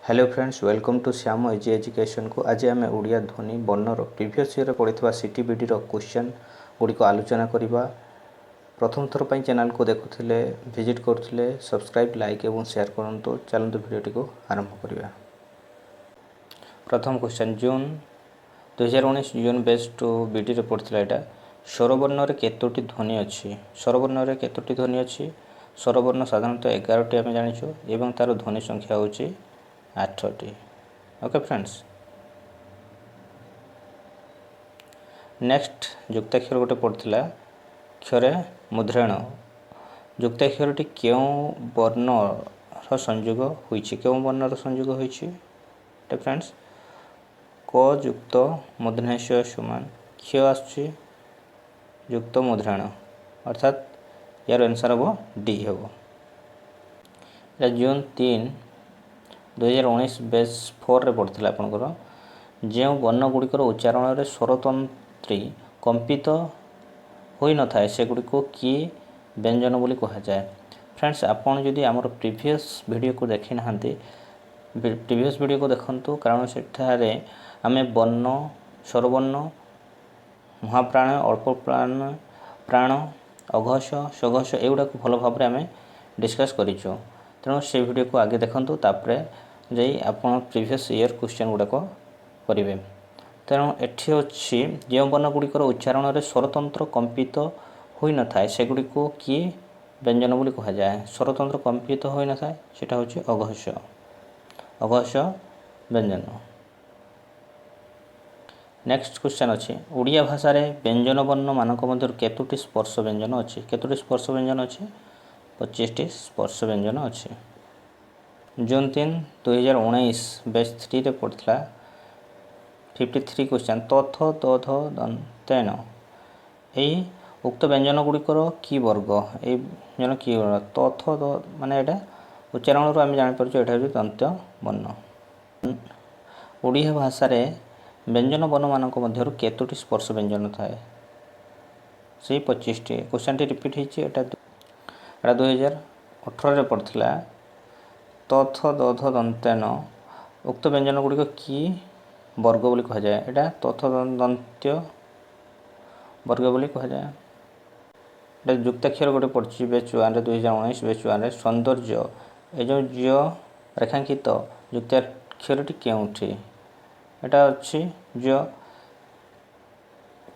Hello friends, welcome to Shyam Easy ଏଜୁକେସନ୍କୁ। ଆଜି ଆମେ ଓଡ଼ିଆ ଧ୍ୱନି ବର୍ଣ୍ଣର ପ୍ରିଭିୟସ୍ ଇୟର୍ରେ ପଡ଼ିଥିବା ସିଟିବିଡ଼ିର କ୍ୱେଶ୍ଚନ୍ ଗୁଡ଼ିକ ଆଲୋଚନା କରିବା। ପ୍ରଥମ ଥର ପାଇଁ ଚ୍ୟାନେଲକୁ ଦେଖୁଥିଲେ, ଭିଜିଟ୍ କରୁଥିଲେ, ସବସ୍କ୍ରାଇବ୍, ଲାଇକ୍ ଏବଂ ସେୟାର କରନ୍ତୁ। ଚାଲନ୍ତୁ, ଭିଡ଼ିଓଟିକୁ ଆରମ୍ଭ କରିବା। ପ୍ରଥମ କ୍ୱେଶ୍ଚନ୍ ଜୁନ୍ 2019, ଜୁନ୍ ବ୍ୟାଚ୍ ଟୁ ବିଡ଼ିରେ ପଡ଼ିଥିଲା ଏଇଟା। ସ୍ୱରବର୍ଣ୍ଣରେ କେତୋଟି ଧ୍ୱନି ଅଛି? ସ୍ୱରବର୍ଣ୍ଣରେ କେତୋଟି ଧ୍ୱନି ଅଛି? ସ୍ୱରବର୍ଣ୍ଣ ସାଧାରଣତଃ 11ଟି ଆମେ ଜାଣିଛୁ ଏବଂ ତା'ର ଧ୍ୱନି ସଂଖ୍ୟା ହେଉଛି ଆଠଟି। ଓକେ ଫ୍ରେଣ୍ଡସ୍, ନେକ୍ସଟ ଯୁକ୍ତାକ୍ଷର ଗୋଟେ ପଡ଼ିଥିଲା, କ୍ଷରେ ମୁଦ୍ରଣ। ଯୁକ୍ତାକ୍ଷରଟି କେଉଁ ବର୍ଣ୍ଣର ସଂଯୋଗ ହୋଇଛି? କେଉଁ ବର୍ଣ୍ଣର ସଂଯୋଗ ହୋଇଛି ଏଟା ଫ୍ରେଣ୍ଡସ୍? କ ଯୁକ୍ତ ମୂର୍ଦ୍ଧନ୍ୟ ସମାନ କ୍ଷ ଆସୁଛି, ଯୁକ୍ତ ମୁଦ୍ରଣ, ଅର୍ଥାତ୍ ୟାର ଆନ୍ସର୍ ହେବ ଡି ହେବ। ଏଇଟା ଜୁନ୍ 3, 2019 ବ୍ୟାଚ୍ ଫୋର୍ରେ ପଡ଼ିଥିଲା ଆପଣଙ୍କର। ଯେଉଁ ବର୍ଣ୍ଣ ଗୁଡ଼ିକର ଉଚ୍ଚାରଣରେ ସ୍ୱରତନ୍ତ୍ରୀ କମ୍ପିତ ହୋଇନଥାଏ, ସେଗୁଡ଼ିକୁ କି ବ୍ୟଞ୍ଜନ ବୋଲି କୁହାଯାଏ? ଫ୍ରେଣ୍ଡସ୍, ଆପଣ ଯଦି ଆମର ପ୍ରିଭିୟସ୍ ଭିଡ଼ିଓକୁ ଦେଖିନାହାନ୍ତି, ପ୍ରିଭିୟସ୍ ଭିଡ଼ିଓକୁ ଦେଖନ୍ତୁ, କାରଣ ସେଠାରେ ଆମେ ବର୍ଣ୍ଣ, ସ୍ୱରବର୍ଣ୍ଣ, ମହାପ୍ରାଣ, ଅଳ୍ପ ପ୍ରାଣ, ପ୍ରାଣ, ଅଘୋଷ, ସଘୋଷ, ଏଗୁଡ଼ାକୁ ଭଲ ଭାବରେ ଆମେ ଡିସ୍କସ୍ କରିଛୁ। ତେଣୁ ସେ ଭିଡ଼ିଓକୁ ଆଗେ ଦେଖନ୍ତୁ, ତାପରେ ଯାଇ ଆପଣ ପ୍ରିଭିୟସ୍ ଇୟର୍ କ୍ୱେଶ୍ଚନ୍ ଗୁଡ଼ାକ କରିବେ। ତେଣୁ ଏଠି ଅଛି, ଯେଉଁ ବର୍ଣ୍ଣ ଗୁଡ଼ିକର ଉଚ୍ଚାରଣରେ ସ୍ୱରତନ୍ତ୍ର କମ୍ପିତ ହୋଇନଥାଏ, ସେଗୁଡ଼ିକୁ କି ବ୍ୟଞ୍ଜନ ବୋଲି କୁହାଯାଏ? ସ୍ୱରତନ୍ତ୍ର କମ୍ପିତ ହୋଇନଥାଏ, ସେଟା ହେଉଛି ଅଘୋଷ, ଅଘୋଷ ବ୍ୟଞ୍ଜନ। ନେକ୍ସଟ କ୍ୱେଶ୍ଚନ୍ ଅଛି, ଓଡ଼ିଆ ଭାଷାରେ ବ୍ୟଞ୍ଜନ ବର୍ଣ୍ଣମାନଙ୍କ ମଧ୍ୟରୁ କେତୋଟି ସ୍ପର୍ଶ ବ୍ୟଞ୍ଜନ ଅଛି? କେତୋଟି ସ୍ପର୍ଶ ବ୍ୟଞ୍ଜନ ଅଛି? 25ଟି ସ୍ପର୍ଶ ବ୍ୟଞ୍ଜନ ଅଛି। ଜୁନ୍ 3, 2019 ବ୍ୟାଚ୍ ଥ୍ରୀରେ ପଡ଼ିଥିଲା 53 କ୍ୱେଶ୍ଚନ୍। ତଥ ଦଧ ଦନ୍ତେନ, ଏଇ ଉକ୍ତ ବ୍ୟଞ୍ଜନ ଗୁଡ଼ିକର କି ବର୍ଗ? ଏଇ ବ୍ୟଞ୍ଜନ କି ବର୍ଗ? ତଥ ଦ ମାନେ ଏଇଟା ଉଚ୍ଚାରଣରୁ ଆମେ ଜାଣିପାରୁଛୁ, ଏଇଟା ହେଉଛି ଦନ୍ତ୍ୟ ବର୍ଣ୍ଣ। ଓଡ଼ିଆ ଭାଷାରେ ବ୍ୟଞ୍ଜନ ବର୍ଣ୍ଣମାନଙ୍କ ମଧ୍ୟରୁ କେତୋଟି ସ୍ପର୍ଶ ବ୍ୟଞ୍ଜନ ଥାଏ? ସେଇ 25ଟି। କ୍ୱେଶ୍ଚନ୍ଟି ରିପିଟ୍ ହେଇଛି ଏଇଟା। ଏଇଟା 2018ରେ ପଡ଼ିଥିଲା। ତଥ ଦଧ ଦନ୍ତେନ, ଉକ୍ତ ବ୍ୟଞ୍ଜନ ଗୁଡ଼ିକ କି ବର୍ଗ ବୋଲି କୁହାଯାଏ? ଏଇଟା ତଥ ଦନ୍ତ୍ୟ ବର୍ଗ ବୋଲି କୁହାଯାଏ। ଏଇଟା ଯୁକ୍ତାକ୍ଷର ଗୋଟେ ପଡ଼ିଛି ବ୍ୟାଚ୍ ୱାନ୍ରେ, 2019 ବ୍ୟାଚ୍ ୱାନ୍ରେ। ସୌନ୍ଦର୍ଯ୍ୟ, ଏ ଯେଉଁ ଜ ରେଖାଙ୍କିତ ଯୁକ୍ତାକ୍ଷରଟି କେଉଁଠି? ଏଟା ଅଛି ଜ,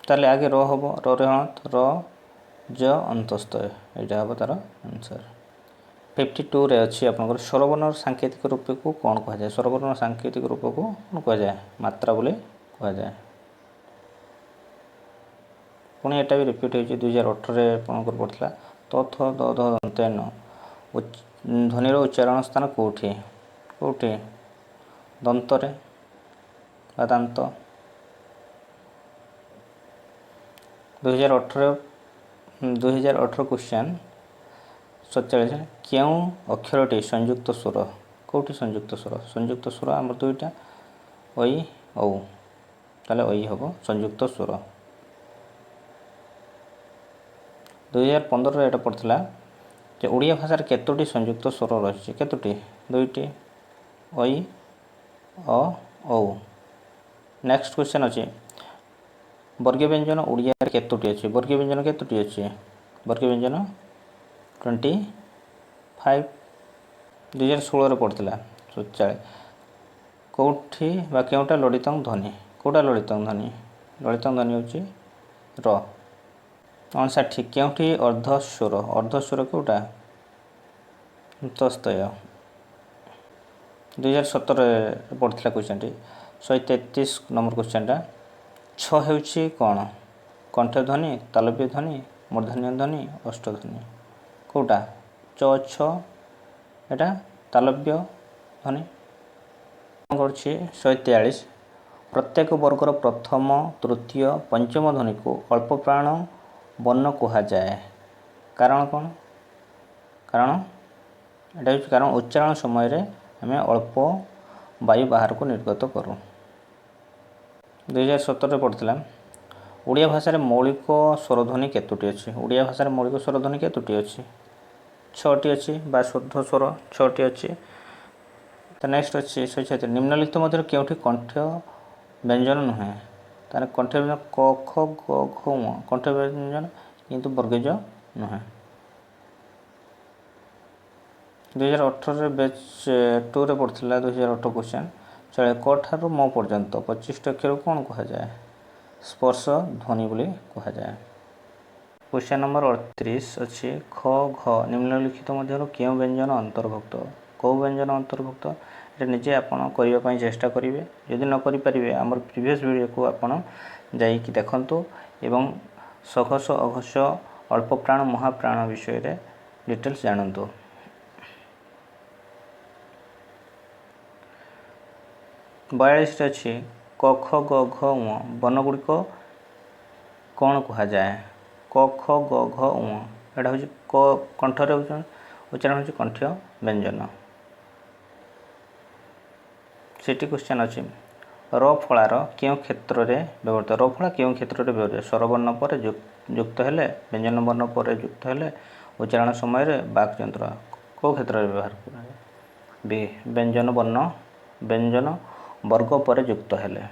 ତାହେଲେ ଆଗେ ର ହେବ, ରରେ ହଣତ, ର ଜ ଅନ୍ତସ୍ଥ, ଏଇଟା ହେବ ତାର ଆନ୍ସର୍। 52ରେ ଅଛି ଆପଣଙ୍କର, ସ୍ୱରବର୍ଣ୍ଣର ସାଙ୍କେତିକ ରୂପକୁ କ'ଣ କୁହାଯାଏ? ସ୍ୱରବର୍ଣ୍ଣର ସାଙ୍କେତିକ ରୂପକୁ କ'ଣ କୁହାଯାଏ? ମାତ୍ରା ବୋଲି କୁହାଯାଏ। ପୁଣି ଏଟା ବି ରିପିଟ୍ ହେଇଛି, 2018ରେ ଆପଣଙ୍କର ପଡ଼ିଥିଲା। ତଥ ଦ ଧ ଦନ୍ତେନ ଧ୍ୱନିର ଉଚ୍ଚାରଣ ସ୍ଥାନ କେଉଁଠି? କେଉଁଠି? ଦନ୍ତରେ ବା ଦାନ୍ତ। 2018, 2018 କ୍ୱେଶ୍ଚନ୍ 47। କେଉଁ ଅକ୍ଷରଟି ସଂଯୁକ୍ତ ସ୍ୱର? କେଉଁଠି ସଂଯୁକ୍ତ ସ୍ୱର? ସଂଯୁକ୍ତ ସ୍ୱର ଆମର ଦୁଇଟା, ଐ, ଔ। ତାହେଲେ ଐ ହେବ ସଂଯୁକ୍ତ ସ୍ୱର। 2015ରେ ଏଇଟା ପଡ଼ିଥିଲା ଯେ ଓଡ଼ିଆ ଭାଷାରେ କେତୋଟି ସଂଯୁକ୍ତ ସ୍ୱର ରହିଛି? କେତୋଟି? ଦୁଇଟି, ଐ ଅ ଔ। ନେକ୍ସଟ କ୍ୱେଶ୍ଚନ୍ ଅଛି, ବର୍ଗୀୟ ବ୍ୟଞ୍ଜନ ଓଡ଼ିଆରେ କେତୋଟି ଅଛି? ବର୍ଗୀୟ ବ୍ୟଞ୍ଜନ କେତୋଟି ଅଛି? ବର୍ଗୀୟ ବ୍ୟଞ୍ଜନ 25। 2016ରେ ପଡ଼ିଥିଲା 47। କେଉଁଠି ବା କେଉଁଟା ଲଳିତଂ ଧ୍ୱନି? କେଉଁଟା ଲଳିତଂ ଧ୍ୱନି? ଲଳିତଂ ଧ୍ୱନି ହେଉଛି ର। 59, କେଉଁଠି ଅର୍ଦ୍ଧସ୍ୱର? ଅର୍ଦ୍ଧସ୍ୱର କେଉଁଟା? ଅନ୍ତସ୍ତୟ। 2017ରେ ପଡ଼ିଥିଲା କ୍ୱେଶ୍ଚନ୍ଟି, 133 ନମ୍ବର କ୍ୱେଶ୍ଚନ୍ଟା। ଛ ହେଉଛି କ'ଣ? କଣ୍ଠ ଧ୍ୱନି, ତାଲବ୍ୟ ଧ୍ୱନି, ମୂର୍ଦ୍ଧନ୍ୟ ଧ୍ୱନି, ଅଷ୍ଟଧ୍ୱନି, କେଉଁଟା? ଚ ଛ, ଏଇଟା ତାଲବ୍ୟ ଧ୍ୱନି। କ'ଣ କରୁଛି? 143, ପ୍ରତ୍ୟେକ ବର୍ଗର ପ୍ରଥମ, ତୃତୀୟ, ପଞ୍ଚମ ଧ୍ୱନିକୁ ଅଳ୍ପ ପ୍ରାଣ ବର୍ଣ୍ଣ କୁହାଯାଏ। କାରଣ କ'ଣ? କାରଣ ଏଇଟା ହେଉଛି, କାରଣ ଉଚ୍ଚାରଣ ସମୟରେ ଆମେ ଅଳ୍ପ ବାୟୁ ବାହାରକୁ ନିର୍ଗତ କରୁ। 2017ରେ ପଡ଼ିଥିଲା, ଓଡ଼ିଆ ଭାଷାରେ ମୌଳିକ ସ୍ୱରଧ୍ୱନି କେତୋଟି ଅଛି? ଓଡ଼ିଆ ଭାଷାରେ ମୌଳିକ ସ୍ୱରଧ୍ୱନି କେତୋଟି ଅଛି? ଛଅଟି ଅଛି ବା ଶୁଦ୍ଧ ସ୍ୱର ଛଅଟି ଅଛି। ତ ନେକ୍ସଟ ଅଛି 136, ନିମ୍ନଲିଖିତ ମଧ୍ୟରୁ କେଉଁଠି କଣ୍ଠ ବ୍ୟଞ୍ଜନ ନୁହେଁ? ତାହେଲେ କଣ୍ଠ ବ୍ୟଞ୍ଜନ କ, ଖ, ଗ, ଘ, ଙ କଣ୍ଠ ବ୍ୟଞ୍ଜନ, କିନ୍ତୁ ବର୍ଗୀଜ ନୁହେଁ। 2018ରେ ବ୍ୟାଚ୍ 2ରେ ପଡ଼ିଥିଲା, 2018 କ୍ୱେଶ୍ଚନ୍। ଚଳେ, କ ଠାରୁ ମ ପର୍ଯ୍ୟନ୍ତ 25ଟି ଅକ୍ଷରକୁ କ'ଣ କୁହାଯାଏ? ସ୍ପର୍ଶ ଧ୍ୱନି ବୋଲି କୁହାଯାଏ। କ୍ୱେଶ୍ଚନ୍ ନମ୍ବର 38 ଅଛି, ଖ, ଘ ନିମ୍ନଲିଖିତ ମଧ୍ୟରୁ କେଉଁ ବ୍ୟଞ୍ଜନ ଅନ୍ତର୍ଭୁକ୍ତ? କେଉଁ ବ୍ୟଞ୍ଜନ ଅନ୍ତର୍ଭୁକ୍ତ? ଏଟା ନିଜେ ଆପଣ କରିବା ପାଇଁ ଚେଷ୍ଟା କରିବେ। ଯଦି ନ କରିପାରିବେ, ଆମର ପ୍ରିଭିୟସ୍ ଭିଡ଼ିଓକୁ ଆପଣ ଯାଇକି ଦେଖନ୍ତୁ ଏବଂ ସଘୋଷ, ଅଘୋଷ, ଅଳ୍ପ ପ୍ରାଣ, ମହାପ୍ରାଣ ବିଷୟରେ ଡିଟେଲ୍ସ ଜାଣନ୍ତୁ। 42ରେ ଅଛି, କ, ଖ, ଗ, ଘ, ଙ ବର୍ଣ୍ଣଗୁଡ଼ିକ କ'ଣ କୁହାଯାଏ? କ, ଖ, ଗ, ଘ, ଙ, ଏଇଟା ହେଉଛି କ କଣ୍ଠରେ ଉଚ୍ଚାରଣ ହେଉଛି କଣ୍ଠୀୟ ବ୍ୟଞ୍ଜନ। ସେଠି କ୍ୱେଶ୍ଚନ୍ ଅଛି, ର ଫଳାର କେଉଁ କ୍ଷେତ୍ରରେ ବ୍ୟବହୃତ? ର ଫଳା କେଉଁ କ୍ଷେତ୍ରରେ ବ୍ୟବହୃତ? ସ୍ୱରବର୍ଣ୍ଣ ପରେ ଯୁକ୍ତ ହେଲେ, ବ୍ୟଞ୍ଜନ ବର୍ଣ୍ଣ ପରେ ଯୁକ୍ତ ହେଲେ, ଉଚ୍ଚାରଣ ସମୟରେ, ବାକ୍ ଯନ୍ତ୍ର। କେଉଁ କ୍ଷେତ୍ରରେ ବ୍ୟବହାର କରାଯାଏ? ବି, ବ୍ୟଞ୍ଜନ ବର୍ଣ୍ଣ, ବ୍ୟଞ୍ଜନ ବର୍ଗ ପରେ ଯୁକ୍ତ ହେଲେ।